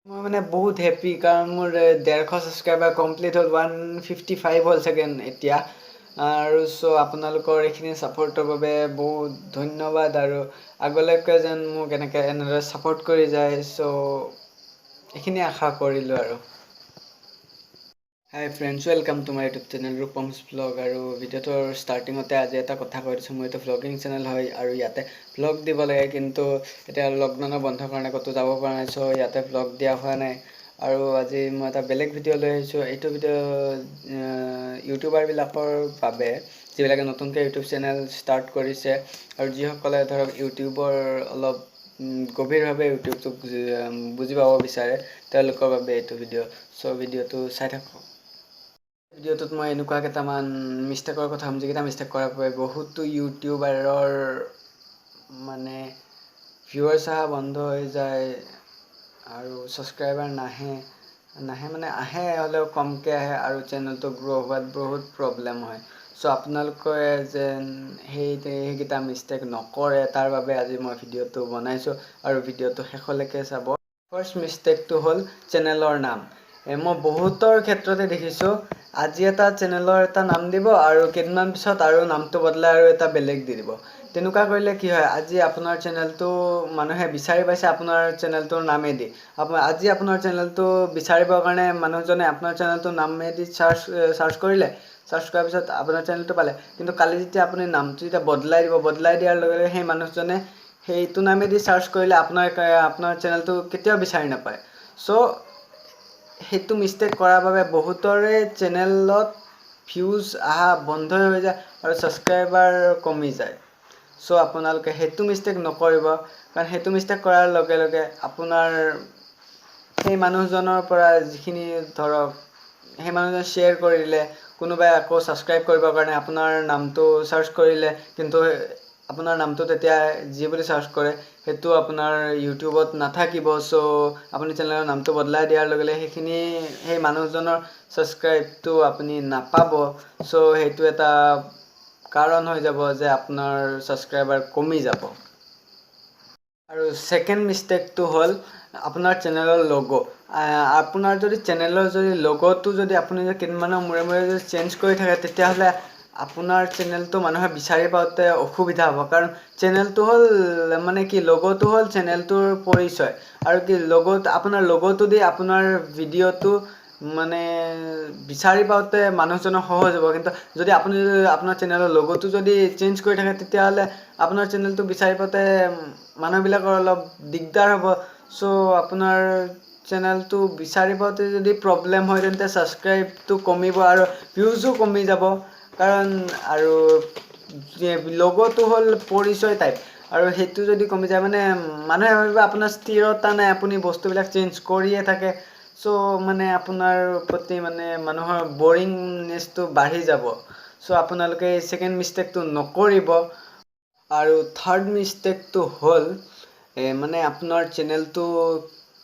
মই মানে বহুত হেপ্পী, কাৰণ মোৰ 150 ছাবস্ক্ৰাইবাৰ কমপ্লিট হ'ল, 155 হ'ল চাগে এতিয়া। আৰু চ' আপোনালোকৰ এইখিনি ছাপৰ্টৰ বাবে বহুত ধন্যবাদ আৰু আগলৈকে যেন মোক এনেকৈ এনেদৰে ছাপৰ্ট কৰি যায়, চ' এইখিনি আশা কৰিলোঁ। আৰু hi friends, welcome to my YouTube channel Rupam's Vlog। আৰু ভিডিঅ'টোৰ ষ্টাৰ্টিঙতে আজি এটা কথা কৈ দিছোঁ, মোৰ এইটো ভ্লগিং চেনেল হয় আৰু ইয়াতে ভ্লগ দিব লাগে। কিন্তু এতিয়া লকডাউনৰ বন্ধৰ কাৰণে ক'তো যাব পৰা নাই, চ' ইয়াতে ভ্লগ দিয়া হোৱা নাই। আৰু আজি মই এটা বেলেগ ভিডিঅ' লৈ আহিছোঁ। এইটো ভিডিঅ' ইউটিউবাৰবিলাকৰ বাবে, যিবিলাকে নতুনকৈ ইউটিউব চেনেল ষ্টাৰ্ট কৰিছে আৰু যিসকলে ধৰক ইউটিউবৰ অলপ গভীৰভাৱে ইউটিউবটোক বুজি পাব বিচাৰে, তেওঁলোকৰ বাবে এইটো ভিডিঅ'। চ' ভিডিঅ'টো চাই থাকক। ভিডিঅ'টোত মই এনেকুৱা কেইটামান মিষ্টেকৰ কথা ক'ম, যিকেইটা মিষ্টেক কৰাৰ বাবে বহুতো ইউটিউবাৰৰ মানে ভিউৱাৰ্ছ অহা বন্ধ হৈ যায় আৰু ছাবস্ক্ৰাইবাৰ নাহে, নাহে মানে আহে হ'লেও কমকৈ আহে আৰু চেনেলটো গ্ৰ' হোৱাত বহুত প্ৰব্লেম হয়। চ' আপোনালোকে যেন সেইকেইটা মিষ্টেক নকৰে, তাৰ বাবে আজি মই ভিডিঅ'টো বনাইছোঁ আৰু ভিডিঅ'টো শেষলৈকে চাব। ফাৰ্ষ্ট মিষ্টেকটো হ'ল চেনেলৰ নাম। মই বহুতৰ ক্ষেত্ৰতে দেখিছোঁ, আজি এটা চেনেলৰ এটা নাম দিব আৰু কেইদিনমান পিছত আৰু নামটো বদলাই আৰু এটা বেলেগ দি দিব। তেনেকুৱা কৰিলে কি হয়? আজি আপোনাৰ চেনেলটো মানুহে বিচাৰি পাইছে আপোনাৰ চেনেলটোৰ নামেদি। আজি আপোনাৰ চেনেলটো বিচাৰিবৰ কাৰণে মানুহজনে আপোনাৰ চেনেলটোৰ নামেদি চাৰ্চ চাৰ্চ কৰিলে। চাৰ্চ কৰাৰ পিছত আপোনাৰ চেনেলটো পালে। কিন্তু কালি যেতিয়া আপুনি নামটো যেতিয়া বদলাই দিব, বদলাই দিয়াৰ লগে লগে সেই মানুহজনে সেইটো নামেদি চাৰ্চ কৰিলে আপোনাৰ আপোনাৰ চেনেলটো কেতিয়াও বিচাৰি নাপায়। চ' সেইটো মিষ্টেক কৰাৰ বাবে বহুতৰে চেনেলত ভিউজ অহা বন্ধ হৈ যায় আৰু ছাবস্ক্ৰাইবাৰ কমি যায়। চ' আপোনালোকে সেইটো মিষ্টেক নকৰিব, কাৰণ সেইটো মিষ্টেক কৰাৰ লগে লগে আপোনাৰ সেই মানুহজনৰ পৰা যিখিনি ধৰক সেই মানুহজনে শ্বেয়াৰ কৰি দিলে, কোনোবাই আকৌ ছাবস্ক্ৰাইব কৰিবৰ কাৰণে আপোনাৰ নামটো চাৰ্চ কৰিলে, কিন্তু আপোনাৰ নামটো তেতিয়া যি বুলি চাৰ্চ কৰে, সেইটো আপোনাৰ ইউটিউবত নাথাকিব। চ' আপুনি চেনেলৰ নামটো বদলাই দিয়াৰ লগে লগে সেইখিনি সেই মানুহজনৰ ছাবস্ক্ৰাইবটো আপুনি নাপাব। চ' সেইটো এটা কাৰণ হৈ যাব যে আপোনাৰ ছাবস্ক্ৰাইবাৰ কমি যাব। আৰু ছেকেণ্ড মিষ্টেকটো হ'ল আপোনাৰ চেনেলৰ লগ'। আপোনাৰ যদি চেনেলৰ যদি লগ'টো যদি আপুনি যদি কেইদিনমানৰ মূৰে মূৰে যদি চেঞ্জ কৰি থাকে, তেতিয়াহ'লে আপোনাৰ চেনেলটো মানুহে বিচাৰি পাওঁতে অসুবিধা হ'ব। কাৰণ চেনেলটো হ'ল মানে কি, লগ'টো হ'ল চেনেলটোৰ পৰিচয়। আৰু কি লগ'ত আপোনাৰ লগ'টো দি আপোনাৰ ভিডিঅ'টো মানে বিচাৰি পাওঁতে মানুহজনৰ সহজ হ'ব। কিন্তু যদি আপুনি যদি আপোনাৰ চেনেলৰ লগ'টো যদি চেঞ্জ কৰি থাকে, তেতিয়াহ'লে আপোনাৰ চেনেলটো বিচাৰি পাওঁতে মানুহবিলাকৰ অলপ দিগদাৰ হ'ব। চ' আপোনাৰ চেনেলটো বিচাৰি পাওঁতে যদি প্ৰব্লেম হয়, তেন্তে ছাবস্ক্ৰাইবটো কমিব আৰু ভিউজো কমি যাব। কাৰণ আৰু লগ'টো হ'ল পৰিচয় টাইপ আৰু সেইটো যদি কমি যায়, মানে মানুহে ভাবিব আপোনাৰ স্থিৰতা নাই, আপুনি বস্তুবিলাক চেঞ্জ কৰিয়ে থাকে। চ' মানে আপোনাৰ প্ৰতি মানে মানুহৰ বৰিংনেছটো বাঢ়ি যাব। চ' আপোনালোকে এই ছেকেণ্ড মিষ্টেকটো নকৰিব। আৰু থাৰ্ড মিষ্টেকটো হ'ল মানে আপোনাৰ চেনেলটো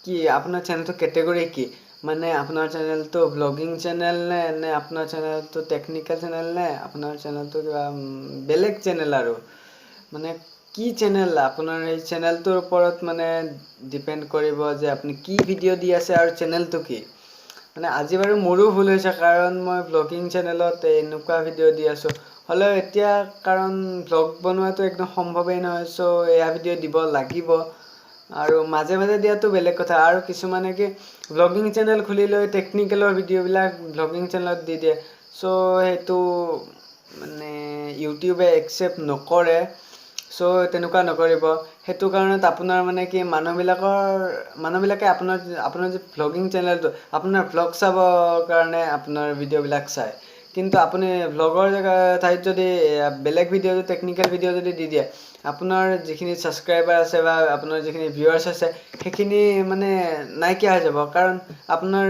কি, আপোনাৰ চেনেলটো কেটেগৰী কি, মানে আপোনাৰ চেনেলটো ভ্লগিং চেনেল নে, নে আপোনাৰ চেনেলটো টেকনিকেল চেনেল নে আপোনাৰ চেনেলটো কিবা বেলেগ চেনেল আৰু মানে কি চেনেল আপোনাৰ, এই চেনেলটোৰ ওপৰত মানে ডিপেণ্ড কৰিব যে আপুনি কি ভিডিঅ' দি আছে আৰু চেনেলটো কি। মানে আজি বাৰু মোৰো ভুল হৈছে, কাৰণ মই ভ্লগিং চেনেলত এনেকুৱা ভিডিঅ' দি আছোঁ। হ'লেও এতিয়া কাৰণ ভ্লগ বনোৱাটো একদম সম্ভৱেই নহয়, চ' এয়া ভিডিঅ' দিব লাগিব আৰু মাজে মাজে দিয়াটো বেলেগ কথা। আৰু কিছুমানে কি ভ্লগিং চেনেল খুলি লৈ টেকনিকেলৰ ভিডিঅ'বিলাক ভ্লগিং চেনেলত দি দিয়ে। চ' সেইটো মানে ইউটিউবে একচেপ্ট নকৰে। চ' তেনেকুৱা নকৰিব। সেইটো কাৰণত আপোনাৰ মানে কি মানুহবিলাকে আপোনাৰ আপোনাৰ যি ভ্লগিং চেনেলটো, আপোনাৰ ভ্লগ চাবৰ কাৰণে আপোনাৰ ভিডিঅ'বিলাক চায়। কিন্তু আপুনি ভ্লগৰ জেগা ঠাইত যদি বেলেগ ভিডিঅ', টেকনিকেল ভিডিঅ' যদি দি দিয়ে, আপোনাৰ যিখিনি ছাবস্ক্ৰাইবাৰ আছে বা আপোনাৰ যিখিনি ভিউৱাৰ্ছ আছে, সেইখিনি মানে নাইকিয়া হৈ যাব। কাৰণ আপোনাৰ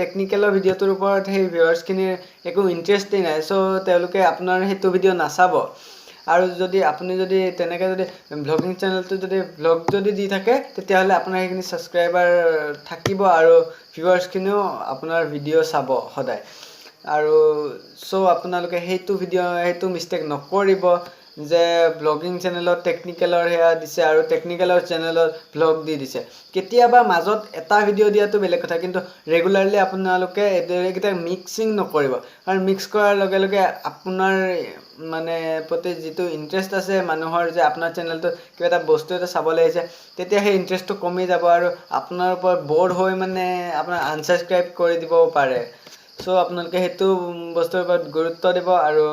টেকনিকেলৰ ভিডিঅ'টোৰ ওপৰত সেই ভিউৱাৰ্ছখিনিৰ একো ইণ্টাৰেষ্টেই নাই। চ' তেওঁলোকে আপোনাৰ সেইটো ভিডিঅ' নাচাব। আৰু যদি আপুনি যদি তেনেকৈ যদি ভ্লগিং চেনেলটো যদি ভ্লগ যদি দি থাকে, তেতিয়াহ'লে আপোনাৰ সেইখিনি ছাবস্ক্ৰাইবাৰ থাকিব আৰু ভিউৱাৰ্ছখিনিও আপোনাৰ ভিডিঅ' চাব সদায়। আৰু চ' আপোনালোকে সেইটো ভিডিঅ' সেইটো মিষ্টেক নকৰিব। যে ভ্লগিং চেনেলত টেকনিকেলৰ সেয়া দিছে আৰু টেকনিকেলৰ চেনেলত ভ্লগ দি দিছে। কেতিয়াবা মাজত এটা ভিডিঅ' দিয়াটো বেলেগ কথা, কিন্তু ৰেগুলাৰলি আপোনালোকে এইকেইটা মিক্সিং নকৰিব। কাৰণ মিক্স কৰাৰ লগে লগে আপোনাৰ মানে প্ৰতি যিটো ইণ্টাৰেষ্ট আছে মানুহৰ যে আপোনাৰ চেনেলটোত কিবা এটা বস্তু এটা চাবলৈ আহিছে, তেতিয়া সেই ইণ্টাৰেষ্টটো কমি যাব আৰু আপোনাৰ ওপৰত ব'ৰ হৈ মানে আপোনাৰ আনছাবস্ক্ৰাইব কৰি দিবও পাৰে। চ' আপোনালোকে সেইটো বস্তুৰ ওপৰত গুৰুত্ব দিব আৰু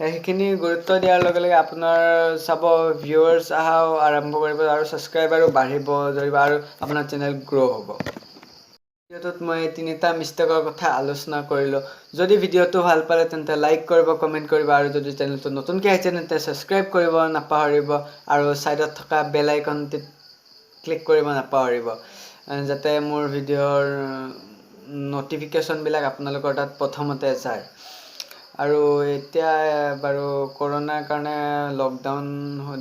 সেইখিনি গুৰুত্ব দিয়াৰ লগে লগে আপোনাৰ চাব ভিউৱাৰ্ছ অহাও আৰম্ভ কৰিব আৰু ছাবস্ক্ৰাইবাৰো বাঢ়িব ধৰিব আৰু আপোনাৰ চেনেল গ্ৰ' হ'ব। ভিডিঅ'টোত মই তিনিটা মিষ্টেকৰ কথা আলোচনা কৰিলোঁ। যদি ভিডিঅ'টো ভাল পালে, তেন্তে লাইক কৰিব, কমেণ্ট কৰিব আৰু যদি চেনেলটো নতুনকৈ আহিছে, তেন্তে ছাবস্ক্ৰাইব কৰিব নাপাহৰিব আৰু ছাইডত থকা বেল আইকনটিত ক্লিক কৰিব নাপাহৰিব, যাতে মোৰ ভিডিঅ'ৰ ন'টিফিকেশ্যনবিলাক আপোনালোকৰ তাত প্ৰথমতে যায়। আৰু এতিয়া বাৰু কৰোণাৰ কাৰণে লকডাউন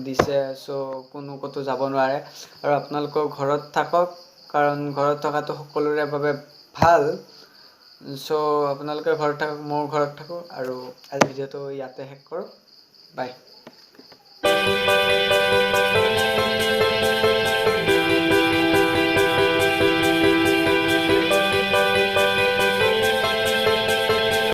দিছে, চ' কোনো ক'তো যাব নোৱাৰে আৰু আপোনালোকৰ ঘৰত থাকক, কাৰণ ঘৰত থকাটো সকলোৰে বাবে ভাল। চ' আপোনালোকে ঘৰত থাকক, ময়ো ঘৰত থাকোঁ আৰু আজি ভিডিঅ'টো ইয়াতে শেষ কৰোঁ। বাই।